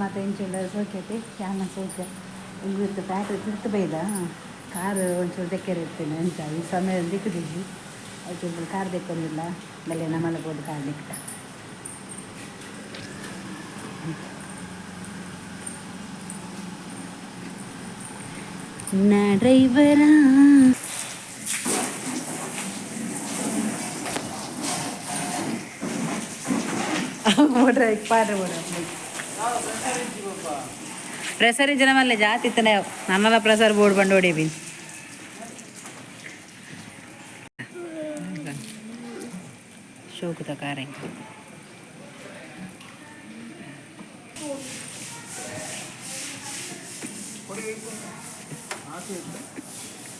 ಮಾತ ಇಂಚುಂಡ ಸೋಕೆತೆ ಯಾನ ಸೋಕೆ ಇಂಗುತ್ತ ಫ್ಯಾಕ್ಟ್ರಿ ತಿರ್ತು ಬೈದ ಕಾರ್ ಒಂಚೂರು ದೆಕ್ಕೆರೆ ಇತ್ತೇನೆ ಅಂಚ ಈ ಸಮಯ ದಿಕ್ಕದಿಜ್ಜಿ ಒಂಚೂರು ಕಾರ್ ದೆಕ್ಕೊಂಡಿಲ್ಲ ಬಲ್ಲೆ ನಮ್ಮಲ್ಲ ಪೋದು ಕಾರ್ ದಿಕ್ಕ. ನಾ ಡ್ರೈವರಾ ನೋಡ್ರಿ ಪಾಡ್ರಿ ನೋಡ್ರಿ. ಪ್ರೆಸರ್ ಇಜ್ಜನ ಮಲ್ಲೆ ಜಾತಿ ಇತ್ತನೆ ನನ್ನಲ ಪ್ರೆಸರ್ ಬೋರ್ಡ್ ಬಂದು ಹೊಡಿಬಿ. ಶೋಕುದ ಕಾರ.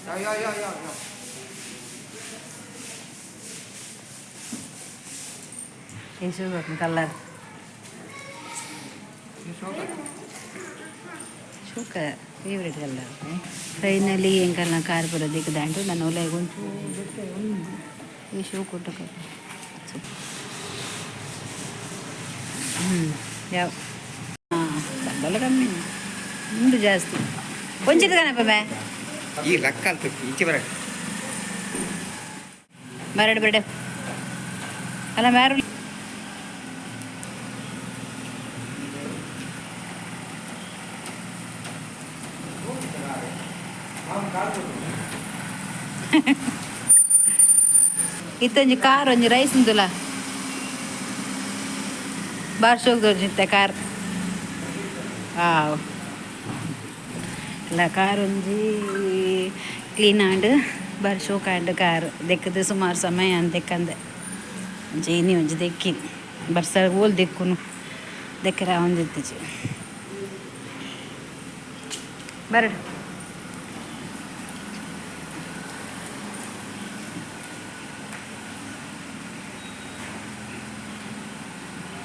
ಯಾ ಯಾ ಯಾ ಯಾ. ಈ ಶೋಕ್ ಕಲರ್. ಶೋಕ ಫೇವ್ರೆಟ್ ಕಲರ್. ಫೈನಲಿ ಎಂಕಲ್ನ ಕಾರ್ ಪೂರ ದಿಕ್ಕುದಾಂಡು. ನಾನು ಒಲೆಗ್ ಒಂಚೂರು ಈ ಶೋಕ್ ಉಂಟು. ಯಾವ ಹಾಂ ಬಂಡಲ ಕಮ್ಮಿ ಉಂಡು ಜಾಸ್ತಿ ಒಂಚಿದ ಕಣಪ್ಪ ಮೇ. ಈ ಲಕ್ಕ ತುಕ್ಕಿ ಈಚೆ ಬರ. ಮರಡು ಬೇಡ ಅಲ್ಲ ಮ್ಯಾರು. ಇತ್ತೊಂಜಿ ಕಾರ್ ಒಂಜಿ ರೈಸ್ ಉಂದುಲ ಬಾರ್ ಶೋಕ್ ದೋಜಿತ್ತೆ ಕಾರ್. ವಾವ್ ಅಲ್ಲ ಕಾರ್ ಒಂಜಿ ಕ್ಲೀನ್ ಆಂಡ್ ಬಾರಿ ಶೋಕ್ ಆಂಡ್. ಕಾರ್ ದೆಕ್ಕದು ಸುಮಾರು ಸಮಯ ಅಂದ್ ದೆಕ್ಕಂದೆ ಒಂಜಿ ಇನಿ ಒಂಜಿ ದೆಕ್ಕಿ ಬರ್ಸ ಓಲ್ ದೆಕ್ಕುನು ದೆಕ್ಕರ ಒಂದಿತ್ತಿಜಿ ಬರಡು.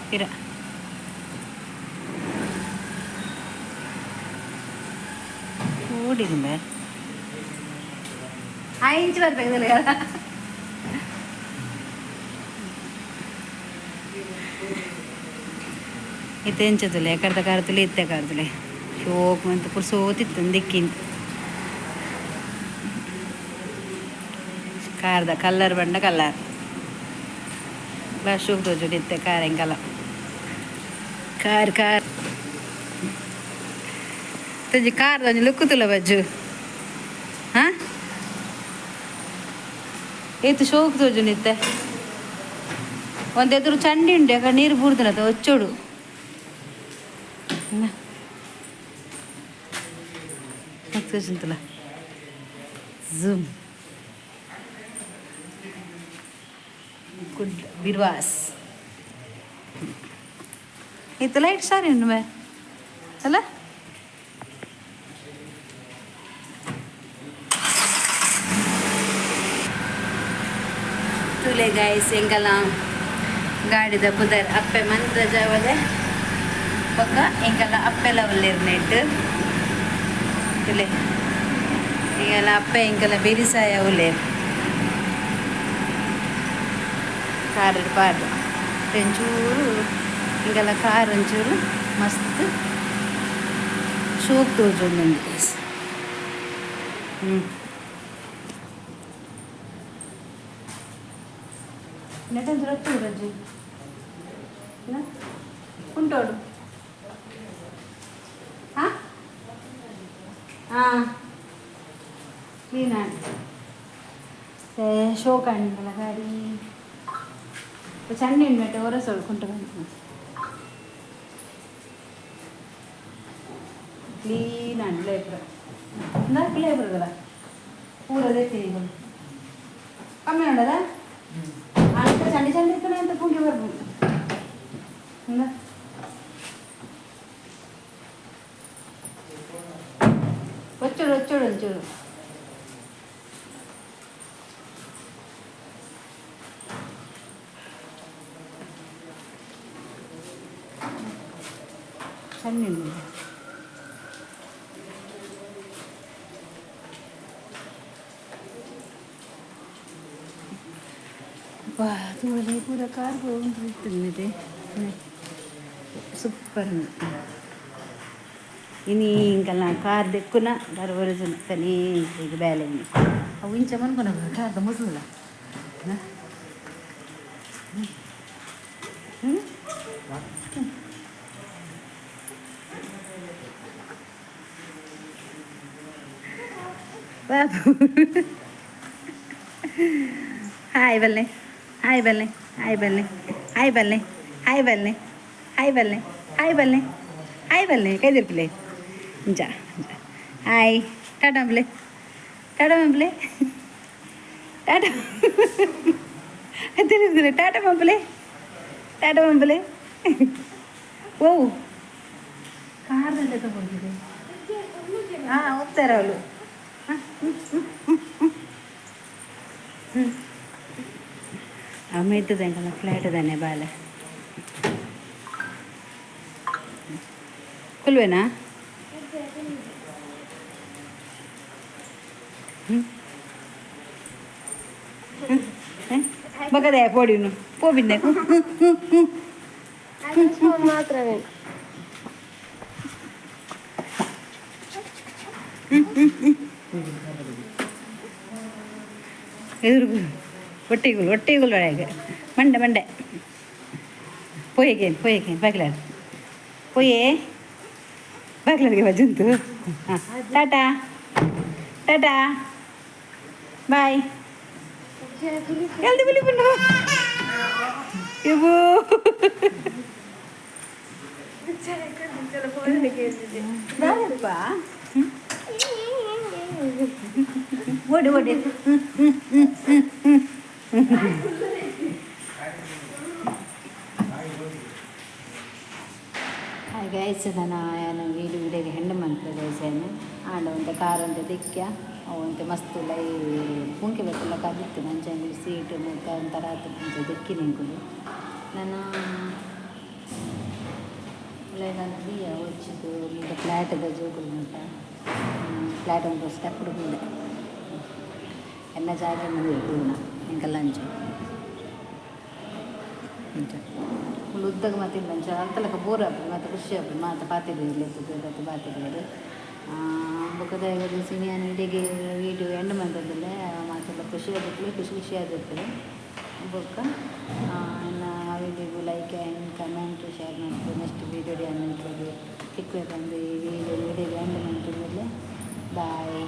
ಪಿರ ಓಡಿದ ಆ ಇಂಚ್ ಬರ್ಬೇಕಲ್ಲ కదా. ಇತ್ತೆ ಎಂಚದುಲೆ ಕರ್ದ ಕಾರ್ತುಲೆ ಇತ್ತೆ ಕಾರ್ತುಲೆ ಶೋಕ್ ಮಂತ್ ಪುರ್ ಸೋತಿತ್ತು ದಿಕ್ಕಿನ್ ಕಾರ್ದ ಕಲ್ಲರ್ ಬಂಡ ಕಲ್ಲರ್ ಬಾ ಶೋಕ್ ತೋಜುಡು ಇತ್ತೆ ಕಾರ್ ಎಂಕಲ ಕಾರ್ ಕಾರ್ ತಂಜಿ ಕಾರ್ ಒಂಜಿ ಲುಕ್ಕುತುಲ್ಲ ಬಜ್ಜು. ಹಾ ಏತು ಶೋಕ್ ತೋಜುಂಡು ಇತ್ತೆ. ಒಂದ್ ಎದುರು ಚಂಡಿ ಉಂಡು ಯಾಕ ನೀರು ಬೂರ್ದುನತ ಒಚ್ಚೋಡು ತೋಜುಂತಲ್ಲ. ಝೂಮ್ ಗುಡ್ ಬಿರ್ವಾಸ್ ಇತ್ತು ಲೈಟ್ ಸಾರಿ ಉಂಡು ಮೇ ಅಲ್ಲ. ತೂಲೆ ಗಾಯ್ಸ್ ಎಂಕಲ ಗಾಡಿದ ಪುದರ್ ಅಪ್ಪೆ ಮಂತ್ರ ಜಾವದೆ ಬೊಕ್ಕ ಎಂಕಲ ಅಪ್ಪೆಲ ಉಲ್ಲೆರ್ ನೆಟ್. ತೂಲೆ ಎಂಕಲ ಅಪ್ಪೆ ಎಂಕಲ ಬೆರಿಸಾಯ ಉಲ್ಲೆರ್. ಕಾರ್ ಪಾಡ್ದು ಒಂಚೂರು ಎಂಕಲ ಕಾರ್ ಒಂಚೂರು ಮಸ್ತ್ ಶೋಕ್ ತೋಜೊಂದುಂಡು ಗೈಸ್. ಹ್ಞೂ ನೆಟ್ ಒಂಚೂರು ಒತ್ತು ರಜ್ಜಿ ಉಂಟೋಡು. ಹಾಂ ಹಾಂ ಕ್ಲೀನ್ ಆಂಡ್ ಶೋಕ್ ಆಂಡಲ್ಲ ಗಾಡಿ. ಚಂಡಿ ಉಂಟು ಹೊರಸೋಳು ಕುಂಟು ಬಂತು ಕ್ಲೀನ್ ಆಂಡ್ ಲೇಬ್ರ ನಾಲ್ಕು ಲೇಬ್ರದಲ್ಲ ಪೂರ ದೆತ್ತೀನಿ ಕಮ್ಮಿ ಉಂಡದ ಅಂತ ಚಂಡಿ ಚಂಡಿ ಇತ್ತು ಅಂತ ಪುಂಗಿ ಬರ್ಬೋದು. ಇಂದ ಒಚ್ಚೋಡು ಒಚ್ಚೋಡು ಒಂಚೂರು ಚಂಡಿ ಉಂಡು. ಅಬ್ಬಾ ತೂವಲೆ ಪೂರ ಕಾರ್ ಪೂರ ಉಂಟು ಇತ್ತು. ಸೂಪರ್. ಇನಿ ಇಂಕಲ್ನ ಕಾರ್ ದೆಕ್ಕುನ ಕಾರ್ ಒರಿಜುನ ತನಿ ಈಗ ಬೇಲೆ ಇನಿ ಅವು ಇಂಚ ಮನ್ಪುನ ಕಾರ್ದ ಮುಸುಲ. ಹ್ಞೂ ಬಾಬು, ಹಾಯ್ ಬಲ್ಲೆ, ಹಾಯ್ ಬಲ್ಲೆ, ಹಾಯ್ ಬಲ್ಲೆ, ಹಾಯ್ ಬಲ್ಲೆ, ಹಾಯ್ ಬಲ್ಲೆ, ಹಾಯ್ ಬಲ್ಲೆ, ಹಾಯ್ ಬಲ್ಲೆ, ಹಾಯ್ ಬಲ್ಲೆ, ಕೈ ತಿರ್ಪಿಲೆ. ಇಂಚ ಇಂಚ. ಹಾಯ್, ಟಾಟಾ ಅಂಬ್ಲೆ, ಟಾಟಾ ಮಂಪ್ಲೆ, ಟಾಟಾ ತಿಳಿದ್ರೆ ಟಾಟಾ ಮಂಪ್ಲೆ, ಟಾಟಾ ಮಂಪ್ಲೆ. ಓ ಕಾರ್ದಲ್ಲಿ ತಗೊಂಡಿದೆ. ಹಾಂ, ಹೋಗ್ತಾರೆ ಅವಳು. ಹ್ಞೂ, ಅಮ್ಮ ಇದ್ದದ ಫ್ಲ್ಯಾಟ್ ತಾನೆ ಬಾಲೆ. ಕುಲ್ವೇನಾ? ಹ್ಞೂ, ಬಗದೆ ಪೋಡಿನು ಪೋಬಿಂದೆ. ಮಾತ್ರವೇ. ಎದುರು ಒಟ್ಟಿಗುಲು ಒಟ್ಟಿಗುಲು ಒಳಗೆ ಮಂಡೆ ಮಂಡೆ. ಪೋಯೇಕೇನು ಪೋಯೇಕೇನು ಬಾಗಿಲ ಪೋಯೇ ಬಾಗಿಲರಿಗೆ ಬಜ್ಜುಂತು. ಹಾಂ, ಟಾಟಾ, ಟಾಟಾ, ಬಾಯ್. ಎಲ್ದು ಬಿಲಿ ಇವು. ಬಾರಪ್ಪ, ಓಡಿ ಓಡಿ. ಹಾಯ್ ಗೈಸ್, ನಾನು ಏನು ವೀಡಿಯೋ ವಿಡಿಯೋಗೆ ಹೆಣ್ಣು ಮಂತ್ರಿ ಗೈಸ್. ಏನು ಆಂಡ ಒಂತೆ ಕಾರ್ ಒಂತೆ ದಿಕ್ಕ್ಯ, ಅವು ಒಂತೆ ಮಸ್ತ್ ಲೈ ಪುಂಕೆ ಬೇಕಲ್ಲ ಕದಿತ್ತು. ನಂಚ ಸೀಟು ಮೂತ ಒಂಥರ ಆತು. ಅಂಚ ದೆಕ್ಕಿನಿ ಎಂಕುಲು. ನಾನು ನಾನು ದಿಯ ಒಚ್ಚಿದು ಮುಲ್ಪ ಫ್ಲ್ಯಾಟ್ದ ಜೋಕುಲು ಮುಲ್ಪ ಫ್ಲ್ಯಾಟ್ ಒಂದು ಸ್ಟೆಪ್ ಮುಂದೆ ಎನ್ನ ಜಾಗ ಮುಂದೆ ತೂನ ಎಂಕಲ್ಲ. ಅಂಚ ಅಂಚ ಫುಲ್ ಉದ್ದಗ ಮತ್ತೆ ಇಲ್ಲ. ಅಂಚ ಅಂತಲಕ ಬೋರ್ ಆಪುಂಡು, ಮತ್ತೆ ಖುಷಿ ಆಪುಂಡು. ಮಾತ ಪಾತೆರಿಯೆರ್ ಲೆತ್ತುದು ಬತ್ತು ಪಾತೆರಿಯೆರ್. ಬೊಕ್ಕದ ಸಿನಿಯಾನ ಇಡೆಗೆ ವೀಡಿಯೋ ಎಂಡ್ ಮಂತೊಂದುಲ್ಲೆ. ಮಾತೆಲ್ಲ ಖುಷಿ ಆದಿಪ್ಪುಲೆ, ಖುಷಿ ಖುಷಿ ಆದಿಪ್ಪುಲೆ. ಬೊಕ್ಕ ಎನ್ನ ವೀಡಿಯೋಗು ಲೈಕ್ ಆ್ಯಂಡ್ ಕಮೆಂಟ್ ಶೇರ್ ಮಲ್ಪು. ನೆಕ್ಸ್ಟ್ ವೀಡಿಯೋ ಯಾನ್ ತಿಕ್ಕುವೆ ಪಂದ್ ಈ ವೀಡಿಯೋ ವಿಡಿಯೋಗೆ ಎಂಡ್ ಮಂತೊಂದುಲ್ಲೆ. ಬಾಯ್.